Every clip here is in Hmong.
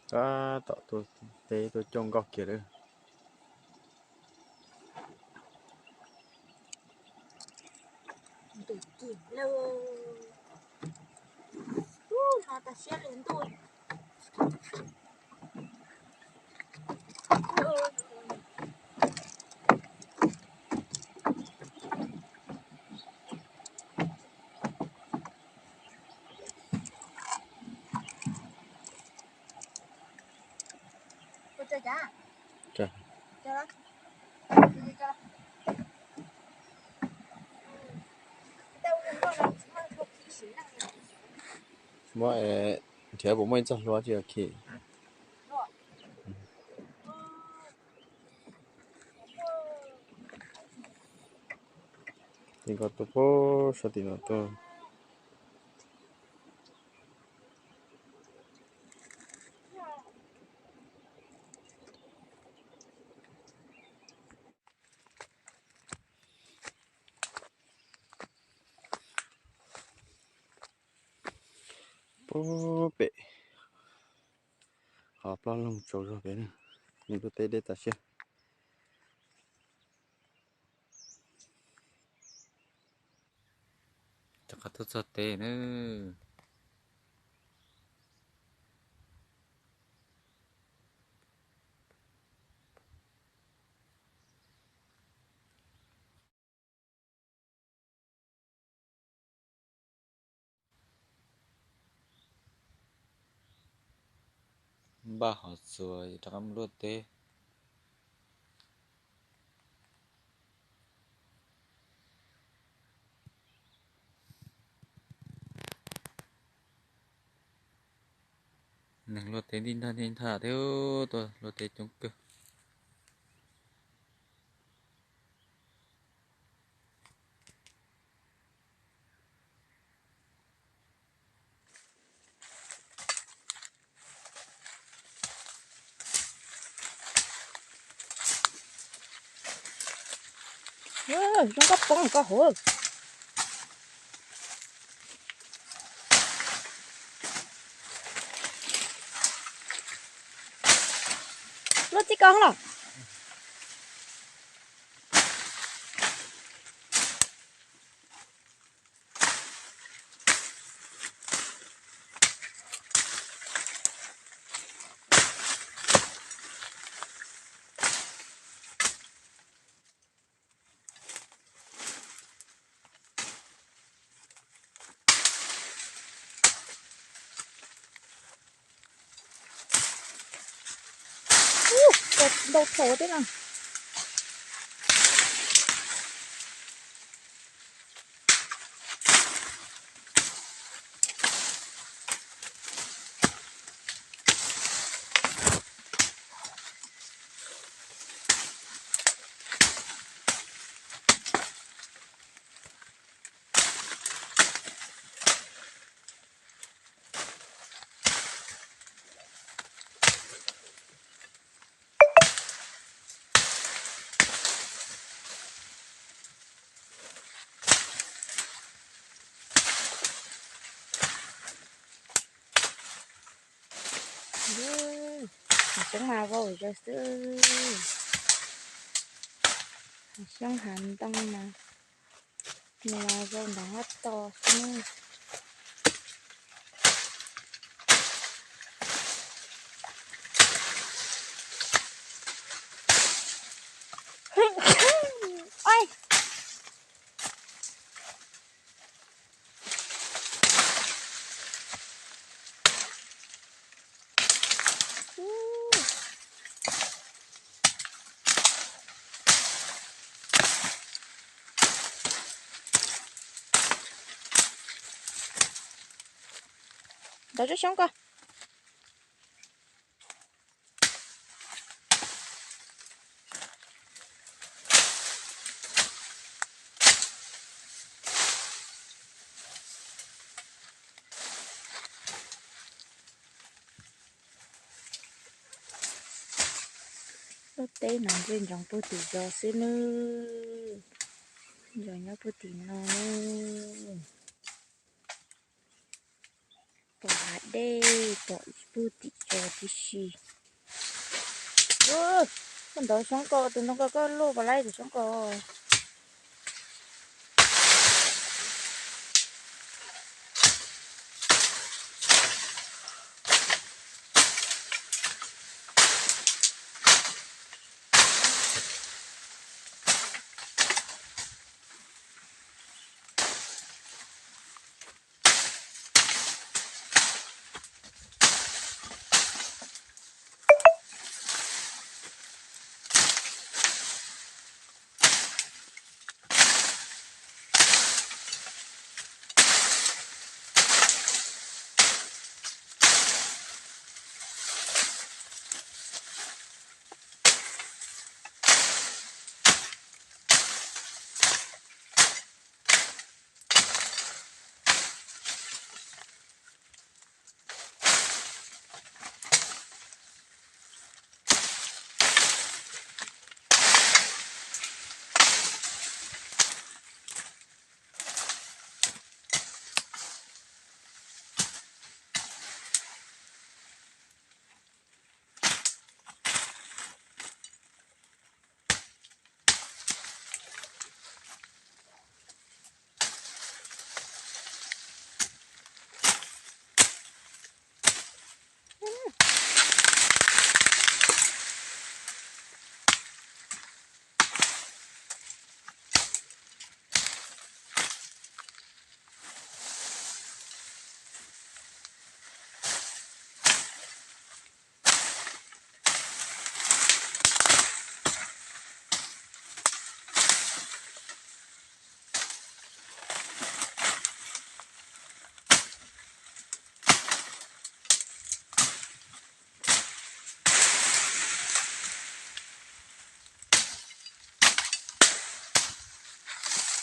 Tab tom tuaj teb tuaj coj nkoj kiag lawm. Muab, nrhiav puas muaj ib txoj hlua tsis khi. Ti nkoj tuaj puag sab tim no tuaj. Puag pem qhov ploj loog tsaus zog pem, nws tuaj teb deb tas siab. Rov qab tuaj txog teb na. Npaj hov txuas rov qab mus luaj teb. Neeg luaj teb ntij nthaj ntij nthaj thiab, tuaj luaj teb coob kawg. Zoo nkauj poob koj hauv. Luaj txij ko los. Ntau thaum thiab no. Hav xyoob mas vau zog xwb. Hav xyoob hav ntoo mas nws mas vau nrov hab to xwb na. Ntawd tsob xyoob ko. Lub teb no ntshe ntsoov puag tim zos xwb nawb. Ntsoov nyob puag tim no nawb. Dej tom ib pug tim tso tib si. Koj ntov xyoob ko, tus ntoo ko koj luaj pas laib tus xyoob ko.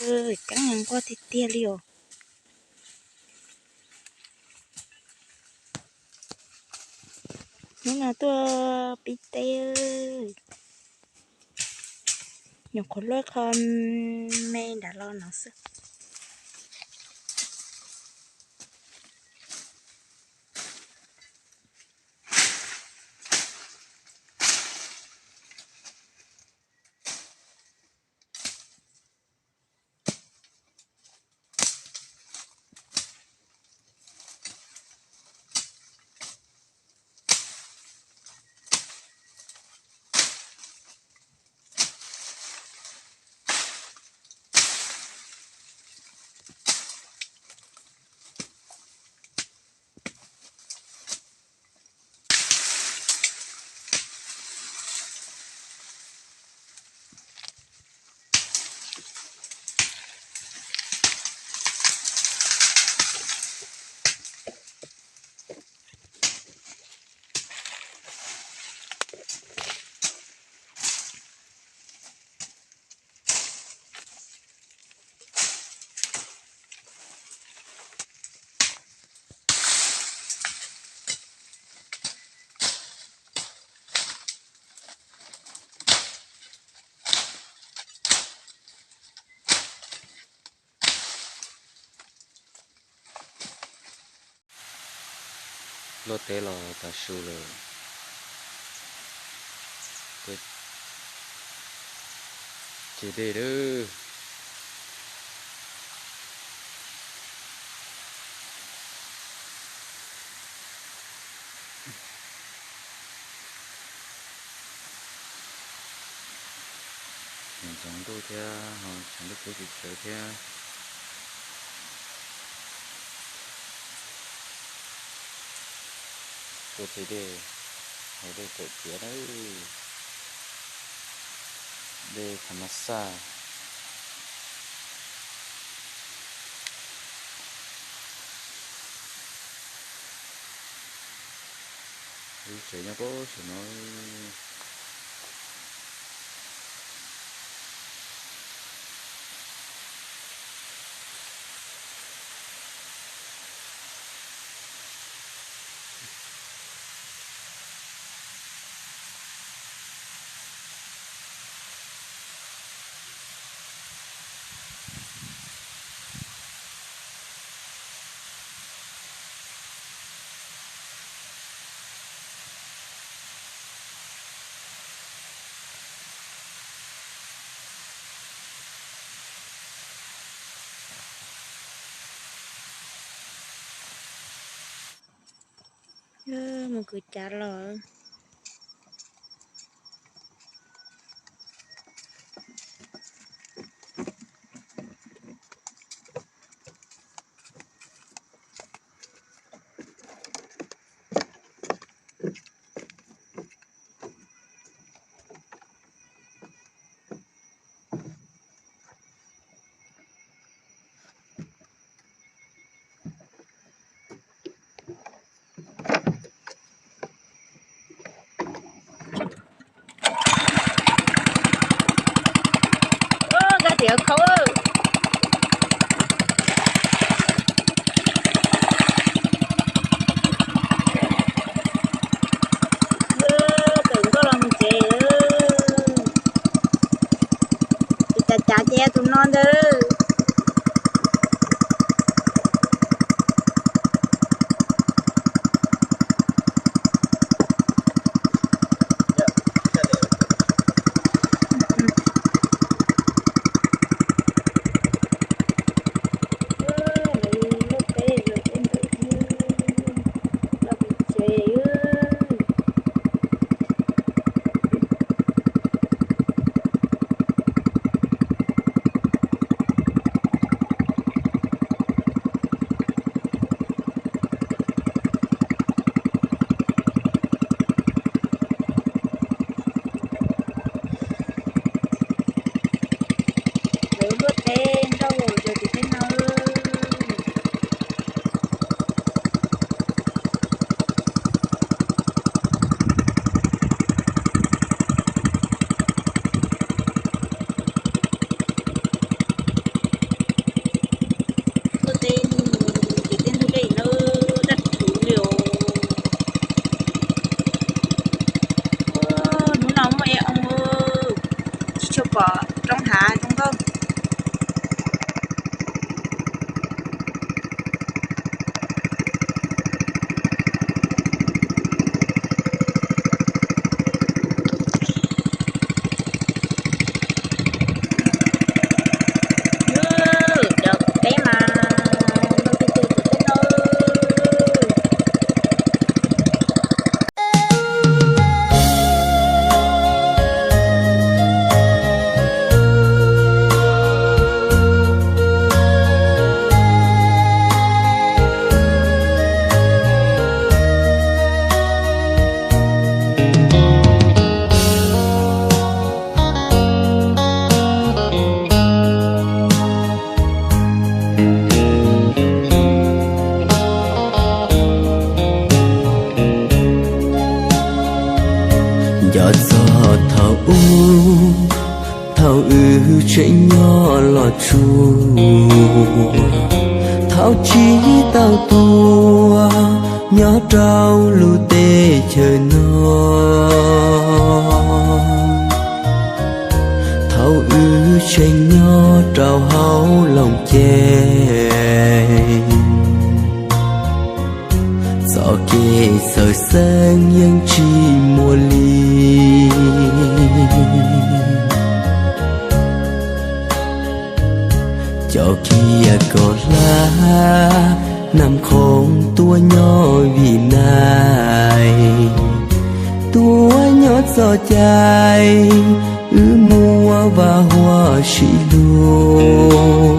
Ceeb nquag tiag tiag li os. Hnub no tuaj pib teb, nyuam qhuav luaj qho me nram los no xwb. Luaj teb los tas su lawm, ces dej lawm. Tsoom ntuj thiab ho tsoom ntuj teb tsis tsawv thiab. Tuaj txij dej, hauv dej tawm tiav na, dej tham mas xaj. Lub tsev nyob puag saum no. Mus kwv cav los. Nkag tim khau. Tawm nkoj los mus tsev. Tus cav cav ces yog tus no ntag. Lawv luaj teb nrauj yos tim teb no. Luaj teb, ces tej ntug dej no daj rhuv li os. Hnub no muaj ib oo, tsis tshua pom roob hav zoo nkauj. Cov teb mas ntau tiag tiag, cov teb no. Nco txog thaum ub, thaum wb tseem nyob los tsuag, thaum tsis tau tuaj nyob rau lub teb chaws no, thaum wb tseem nyob rau hauv Looj Ceeb. Txoj kev xav xeeb yeej tsis muaj li. Cov kiag koj hlab, Nam Khoom tuaj nyob Vib Nais, tuaj nyob txoj cai wb muaj vaj huam sib hlub.